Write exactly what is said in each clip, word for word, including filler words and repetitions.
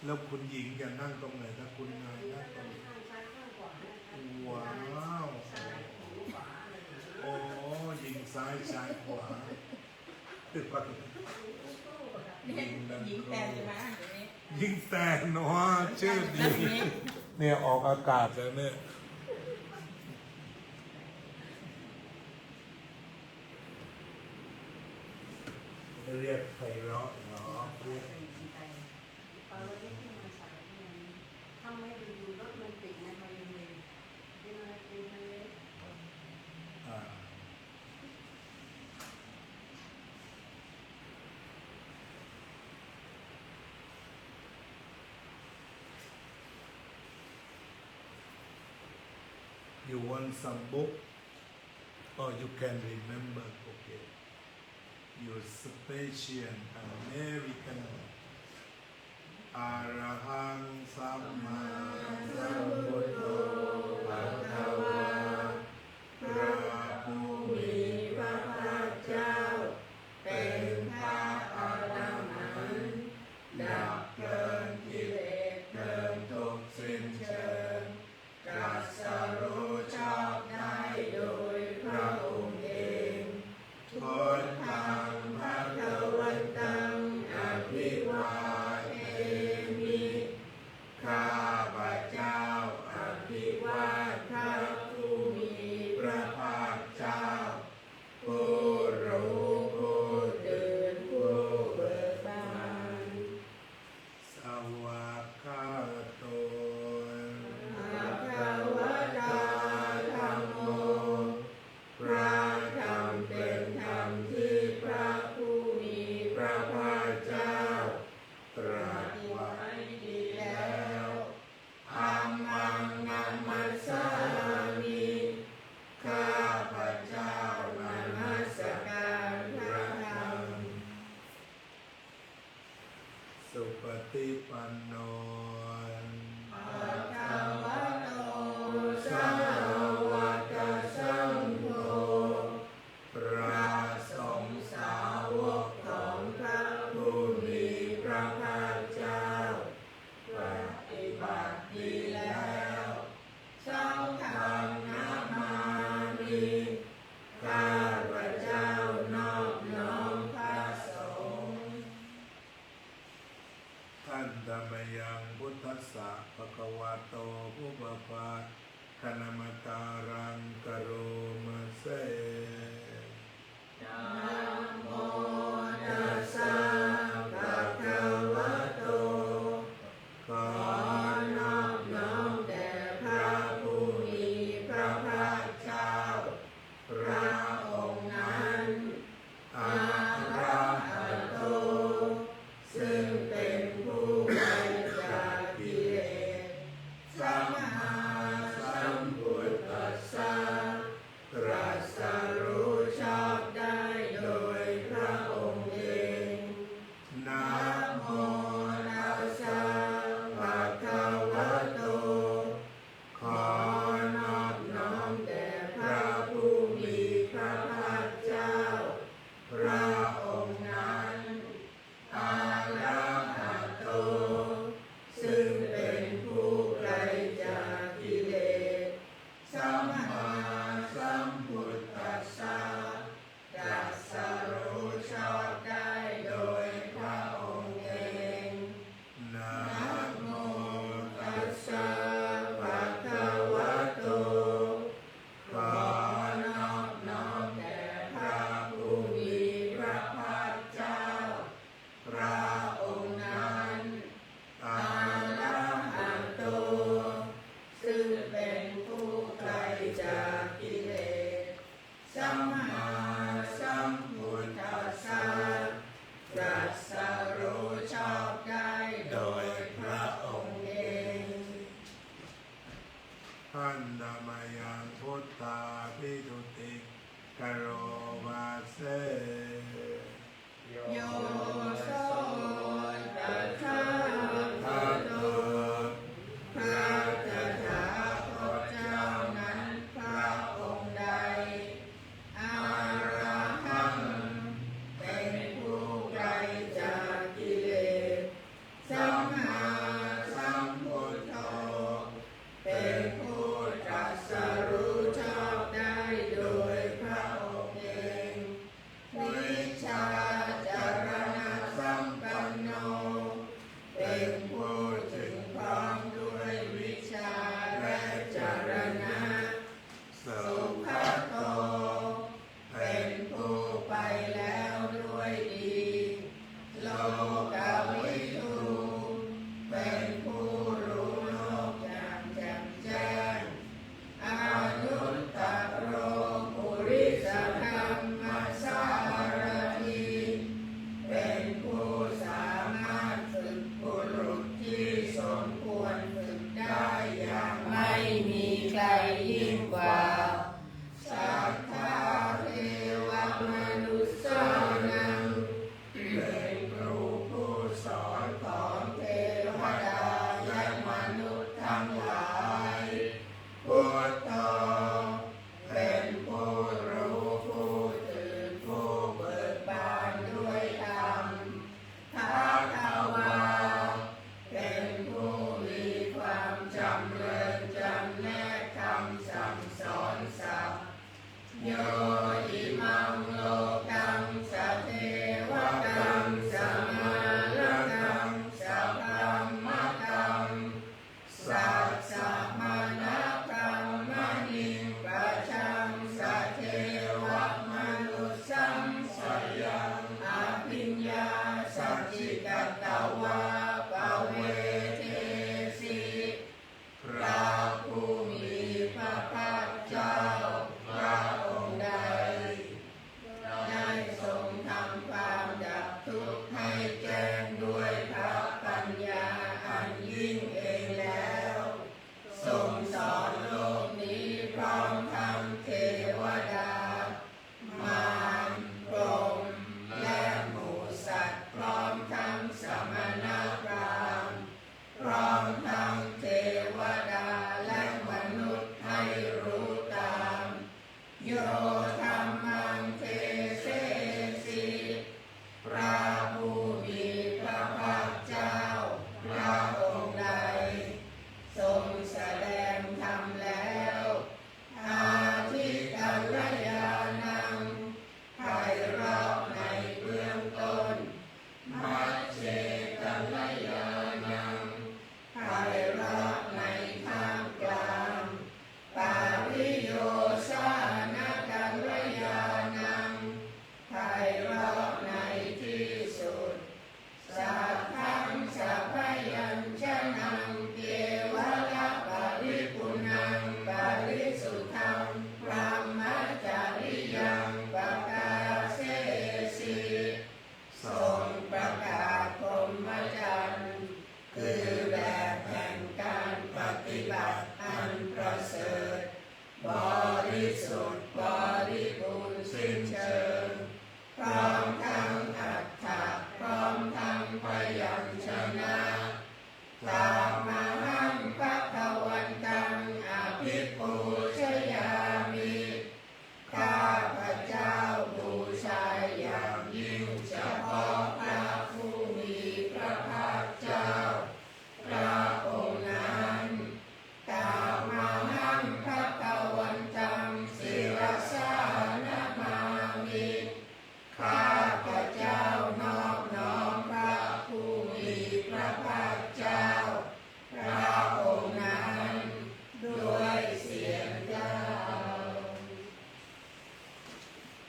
แล้วคุณหญิงจะนั่งตรงไหน ถ้าคุณนายนั่งตรงนี้ ข้างซ้ายข้างขวา ว้าว ซ้ายขวาอะไรอย่างเงี้ย อ๋อ หญิงซ้ายชายขวา ตู้ตู้อะค่ะ เนี่ยหญิงแตนจะมานั่งตรงนี้ หญิงแตนเนาะ ชื่อดี นั่งตรงนี้ เนี่ยออกอากาศแล้วเนี่ย เรียกไพเราะเนาะ เรียก ตอนวันนี้ที่มาสายที่นั้นถ้าไม่ดูรถมันติดนะ บริเวณที่มาเป็นทะเล อ่า You want some book? Oh, you can remember. Okay. You special American. Arahaṃ sammāsambuddho bhagavā. พระผู้มีพระภาคเจ้า เป็นพระอรหันต์ ดับเพลิงกิเลสเพลิงทุกข์สิ้นเชิง ตรัสรู้ชอบได้โดยพระองค์เอง Buddhaṃ bhagavantaṃ abhivādemi. ข้าพเจ้าอภิวาทพระ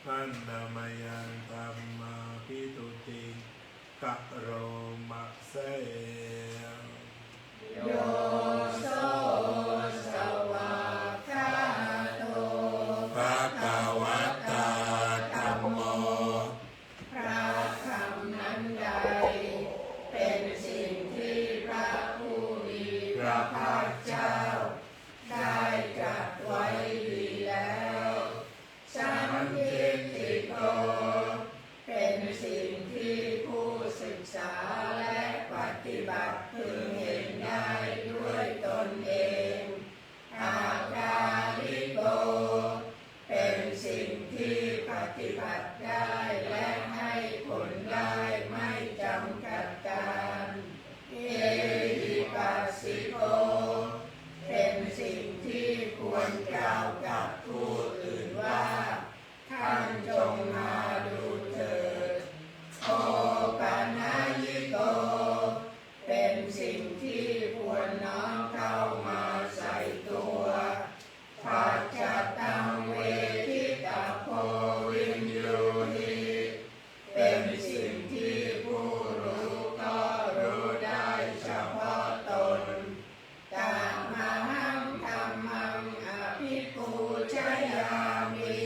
Handa mayaṃ dhammābhituttiṃ karoma se. Yo so svākkhāto bhagavatā dhammo. พระธรรมนั้นใด เป็นสิ่งที่พระผู้มีพระภาคเจ้า ได้ตรัสไว้ดีแล้ว Sandiṭṭhiko เป็นสิ่งที่ผู้ศึกษาและปฏิบัติพึงเห็นได้ด้วยตนเอง Akāliko เป็นสิ่งที่ปฏิบัติได้และให้ผลได้ไม่จำกัดกาล Ehipassiko เป็นสิ่งที่ควรกล่าวกับผู้อื่นว่า ท่านจงมาดูเถิด Opanayiko เป็นสิ่งที่ควรน้อมเข้ามาใส่ตัว Paccattaṃ veditabbo viññūhi เป็นสิ่งที่ผู้รู้ก็รู้ได้เฉพาะตน Tamahaṃ dhammaṃ abhipūjayāmi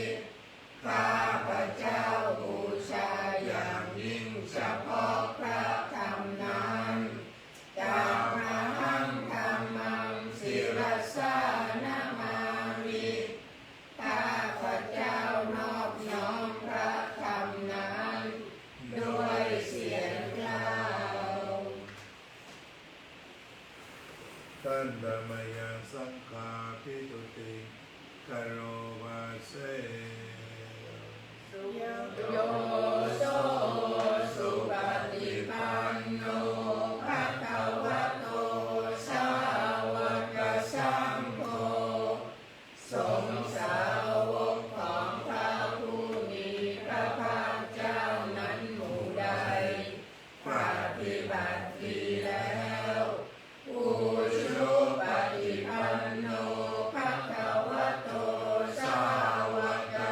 ข้าพเจ้าบูชาอย่างยิ่งเฉพาะพระธรรมนั้น Tamahaṃ dhammaṃ sirasā namāmi ข้าพเจ้านอบน้อมพระธรรมนั้น ด้วยเสียงกล่าว Handa mayaṃ saṅghābhituttiṃ karoma se. Yo so supaṭipanno bhagavato sāvakasaṅgho สงฆ์สาวกของพระผู้มีพระภาคเจ้านั้นหมู่ใด ปฏิบัติดีแล้ว Ujupaṭipanno bhagavato sāvaka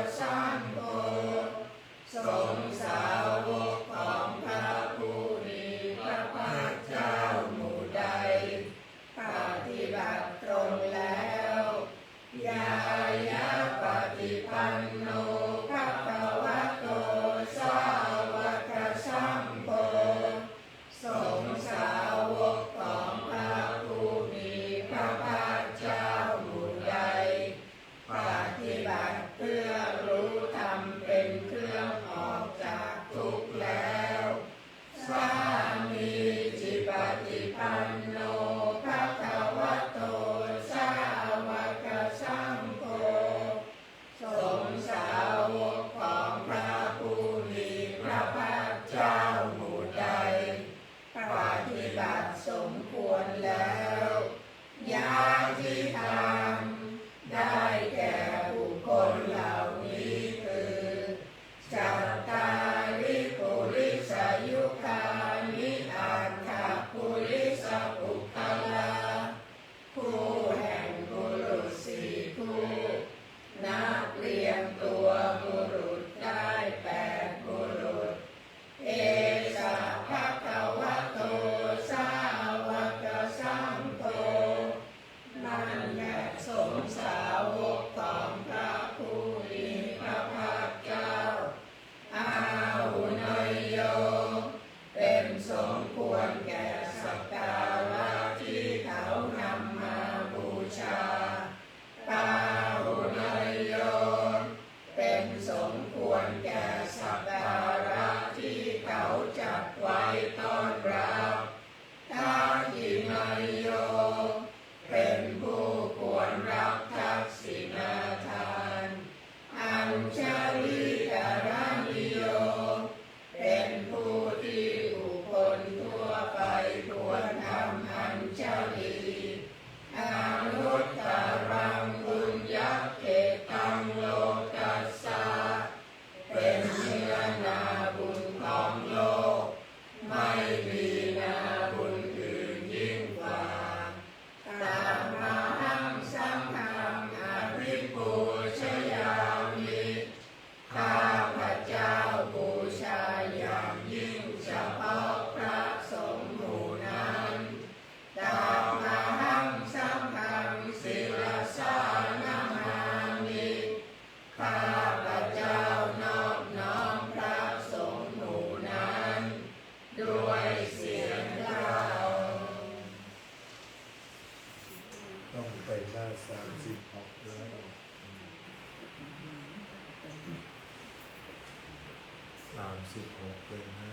สามสิบหก เลยนะ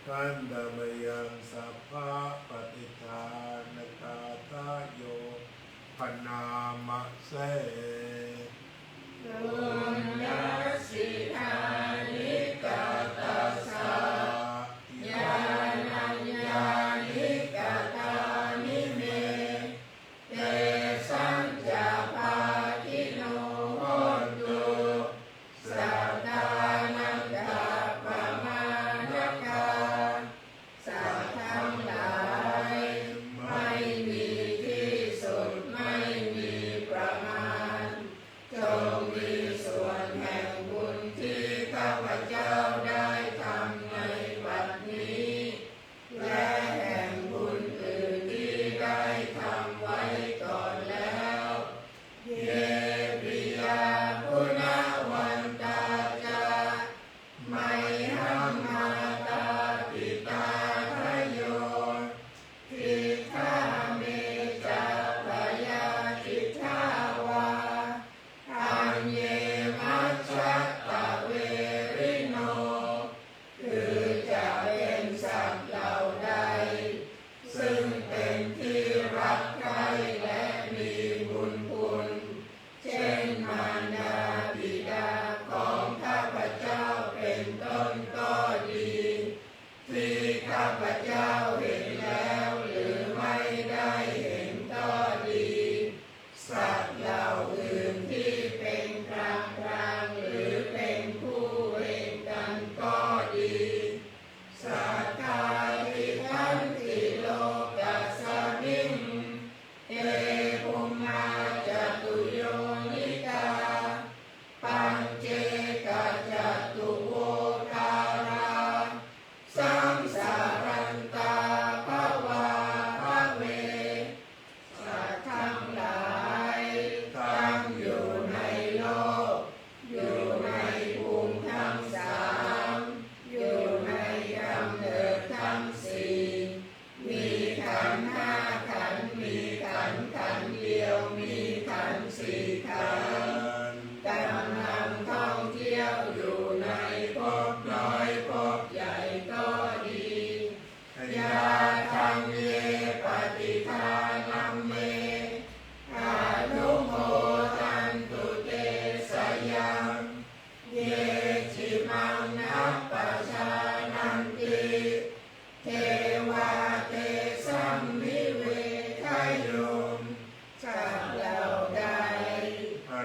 Handa mayaṃ sabbapaṭidānagāthāyo bhaṇāma se. Puññassidāni katassa, yānaññāni katāni me, tesañca bhāgino hontu, sattānaṃ tappamāṇakā. สัตว์ทั้งหลาย ไม่มีที่สุด ไม่มีประมาณ จงมีส่วนแห่งบุญที่ข้าพเจ้าได้ทำในบัดนี้ และแห่งบุญอื่นที่ได้ทำไว้ก่อนแล้ว Ye piyā guṇavantā ca, mayhaṃ mātāpitādayo, khiḍḍā me ca bhayātiddhā vā, aññe majjhattaverino. คือจะเป็นสัตว์เหล่าใด ซึ่งเป็นที่รักใคร่และมีบุญคุณ เช่นมารดาบิดาของข้าพเจ้าเป็นต้นก็ดี ที่ข้าพเจ้าเห็นแล้วหรือไม่ได้เห็นก็ดี สัตว์เหล่าอื่นที่เป็นกลางๆ หรือเป็นคู่เวรกันก็ดี Satthā tiṭṭhanti lokasmiṃ, te bhummā catuyonikā, pañcekacatuvokārā, saṃsarantā bhavābhave. สัตว์ทั้งหลาย ตั้งอยู่ในโลก อยู่ในภูมิทั้งสาม อยู่ในกำเนิดทั้งสี่ มีขันธ์ห้าขันธ์ มีขันธ์ขันธ์เดียว มีขันธ์สี่ขันธ์ กำลังท่องเที่ยวอยู่ในภพน้อยภพใหญ่ก็ดี Yādaṃ ye paṭidānaṃ me, anumodantu te sayaṃ, ye cimaṃ nappajānanti, devā tesaṃ nivedayuṃ. สัตว์เหล่าใด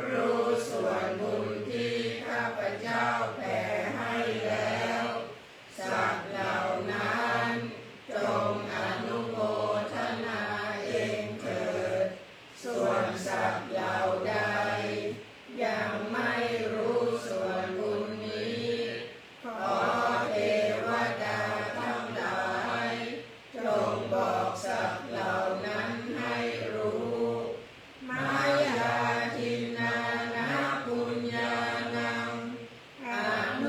รู้ส่วนบุญที่ข้าพเจ้าแผ่ให้แล้ว สัตว์เหล่านั้น จงอนุโมทนาเองเถิด ส่วนสัตว์เหล่าใด ยังไม่รู้ส่วนบุญนี้ ขอเทวดาทั้งหลาย จงบอกสัตว์เหล่านั้นให้รู้ Mayā dinnāna puññānaṃ, anu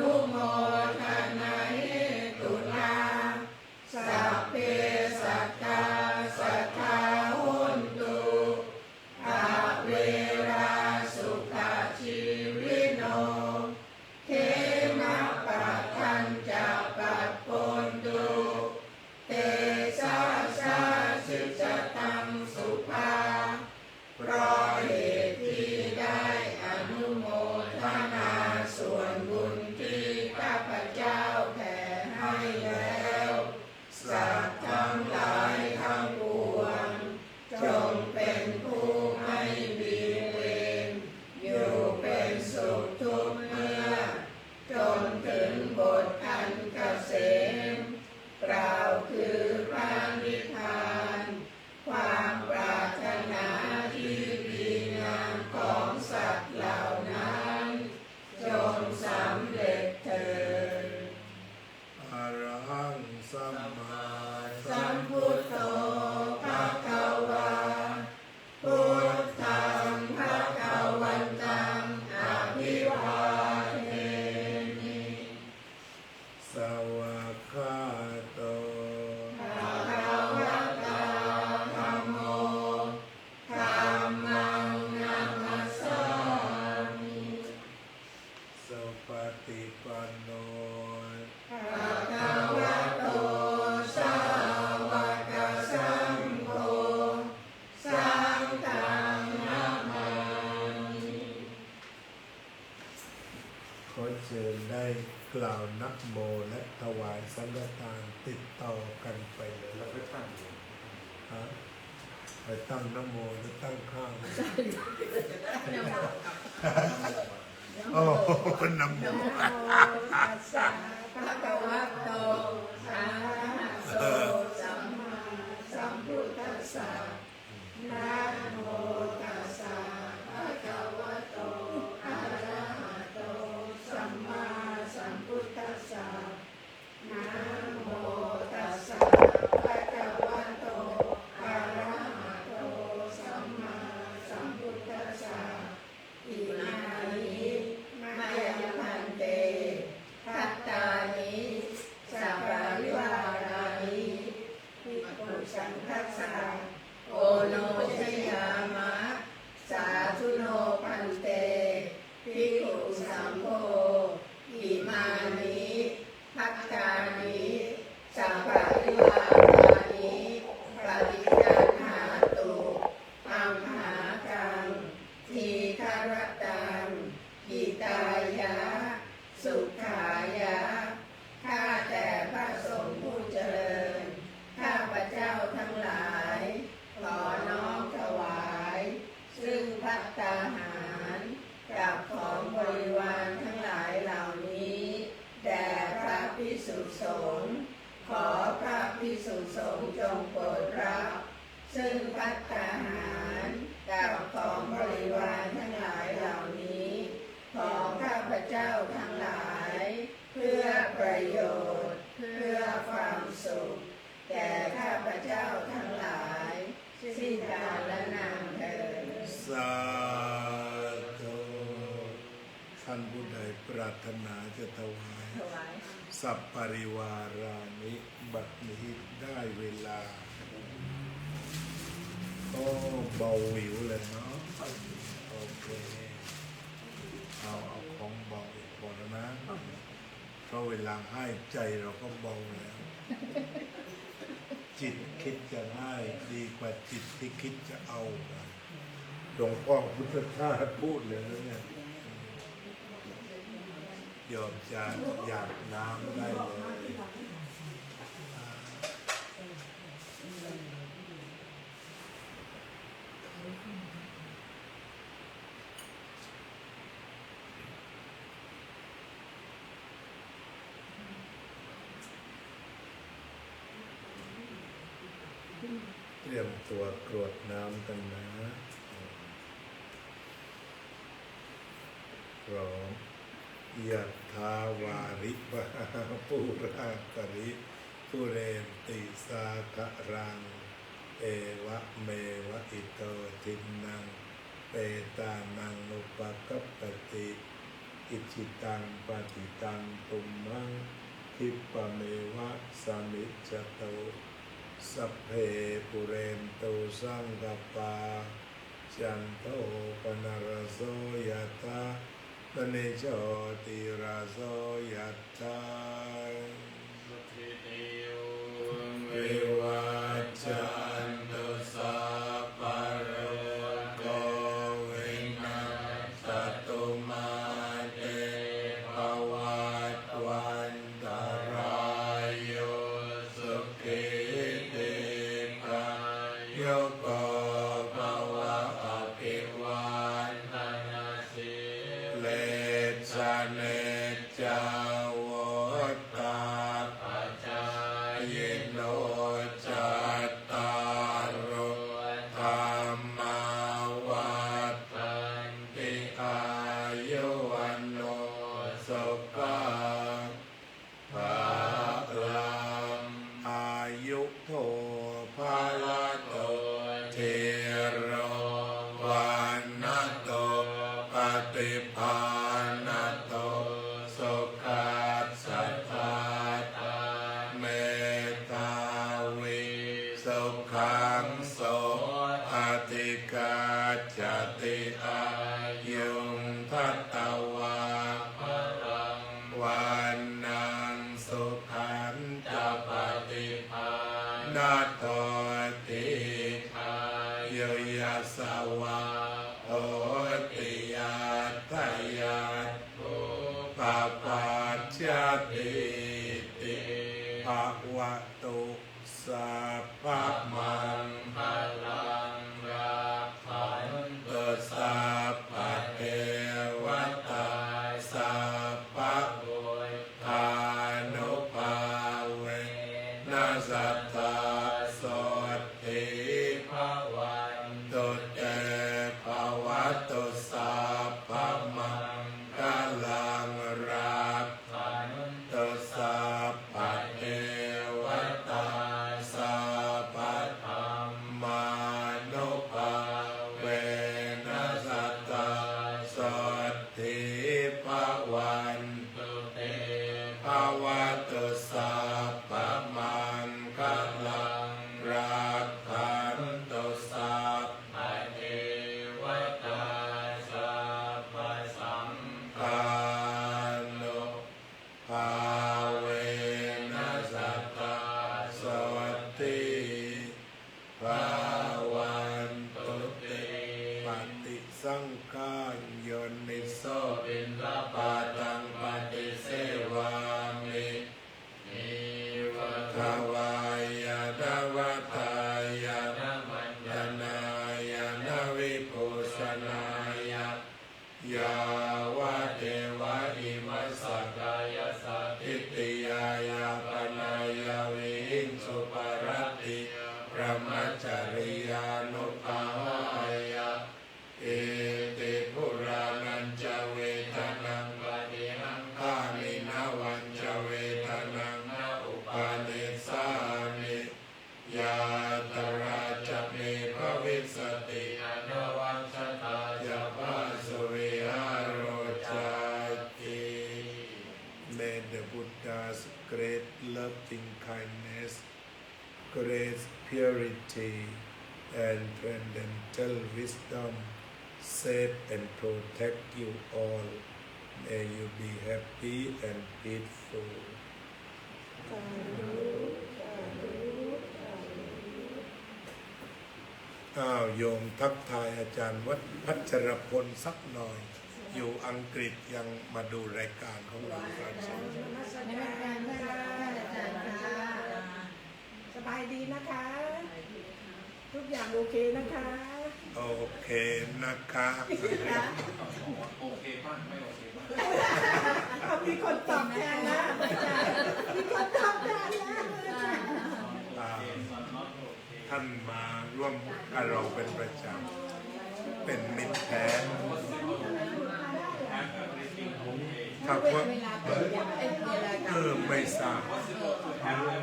Supaṭipanno bhagavato sāvakasaṅgho, saṅghaṃ namāmi. ขอเชิญได้กล่าวนะโมและถวายสังฆทานติดต่อกันไปเลย เราไปตั้งอยู่ ฮะ ไปตั้งนะโมหรือตั้งข้าง นะโมกับ โอ้ นะโม Namo tassa bhagavato arahato sammāsambuddhassa. Namo tassa bhagavato arahato sammāsambuddhassa. Namo tassa bhagavato arahato sammāsambuddhassa. Imāni mayhaṃ bhante bhattāni saparivārāni bhikkhusaṅghassa oṇojayāma. Sādhu no bhante bhikkhusaṅgho imāni bhattāni saparivārāni paṭiggaṇhātu amhākaṃ dīgharattaṃ hitāya sukhāya. ข้าแต่พระสงฆ์ผู้เจริญ ข้าพเจ้าทั้งหลาย ขอน้อมถวาย ซึ่งภัตตาหาร กับของบริวารทั้งหลายเหล่านี้ แด่พระภิกษุสงฆ์ ขอพระภิกษุสงฆ์จงโปรดรับ ซึ่งภัตตาหาร กับของบริวารทั้งหลายเหล่านี้ ของข้าพเจ้าทั้งหลาย เพื่อประโยชน์ เพื่อความสุข แก่ข้าพเจ้าทั้งหลาย สิ้นกาลนานเทอญ สาธุ ท่านผู้ใดปรารถนาจะถวาย ถวาย สัปปะริวารานิ บัดนี้ได้เวลา ก็เบาหวิวเลยเนาะ โอเค เอา เอาของเบาอีกพอแล้วนะ เพราะเวลาให้ใจเราก็เบาแล้ว จิตคิดจะให้ดีกว่าจิตที่คิดจะเอา หลวงพ่อพุทธทาสพูดเลยนะเนี่ย โยมจะหยาดน้ำได้เลย เตรียมตัวกรวดน้ำกันนะ พร้อม Yathā vārivahā pūrā paripūrenti sāgaraṃ, evameva ito dinnaṃ petānaṃ upakappati. Icchitaṃ patthitaṃ tumhaṃ khippameva samijjhatu. Sabbe pūrentu saṅkappā, cando pannaraso yathā, maṇi jotiraso yathā. Sabbītiyo vivajjantu, sabbarogo vinassatu, mā te bhavatvantarāyo, sukhī dīghāyuko bhava. Abhivādanasīlissa niccaṃ vuḍḍhāpacāyino, cattāro dhammā vaḍḍhanti: āyu vaṇṇo sukhaṃ balaṃ. Āyudo balado dhīro, vaṇṇado paṭibhāṇado, sukhassa dātā medhāvī, sukhaṃ so adhigacchati. Āyuṃ datvā balaṃ yatī ti. Bhavatu sabbamaṅgalaṃ, rakkhantu sabbadevatā, sabbabuddhānubhāvena sadā sotthī bhavantu te. Bhavatu sabbamaṅgalaṃ, rakkhantu sabbadevatā, sabbadhammānubhāvena sadā sotthī bhavantu te. Bhavatu sabbamaṅgalaṃ, rakkhantu sabbadevatā, sabbasaṅghānubhāvena sadā sotthī bhavantu te. Paṭisaṅkhā yoniso piṇḍapātaṃ paṭisevāmi, neva davāya na vadāya na maṇḍanāya na vibhūsanāya, yāvadeva imassa kāyassa ṭhitiyā yāpanāya vihiṃsuparatiyā brahmacariyānuggahāya, iti purāṇañca vedanaṃ paṭihaṅkhāmi navañca vedanaṃ na uppādessāmi, yātrā ca me bhavissati anavajjatā ca phāsuvihāro cāti. May the Buddha's great loving kindness, grace, purity, and transcendental wisdom save and protect you all. May you be happy and peaceful. อ้าว โยมทักทายอาจารย์วัดพัชรพลสักหน่อย อยู่อังกฤษยังมาดูรายการของเราครับ นมัสการค่ะ อาจารย์ค่ะ สบายดีนะคะ ทุกอย่างโอเคนะคะ โอเคนะคะ โอเคบ้างไม่โอเคบ้าง มีคนตอบแทนแล้ว มีคนตอบแทนแล้ว อ่า ท่านมาร่วมกับเราเป็นประจำ เป็นมิตรแท้ ถ้าพวก เออ ไม่ทราบ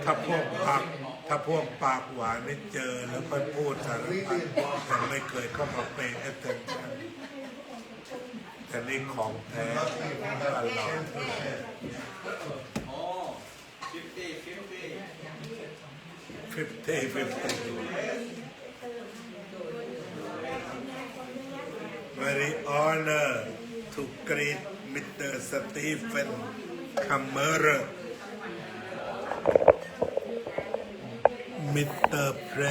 ถ้าพวกปาก ถ้าพวกปากหวานนี่เจอแล้วค่อยพูดสารพัด แต่ไม่เคยเข้ามา pay attention แต่นี่ของแท้ตลอด อ๋อ fifty fifty fifty fifty. Very honor to greet Mister Stephen Kammerer, Mister President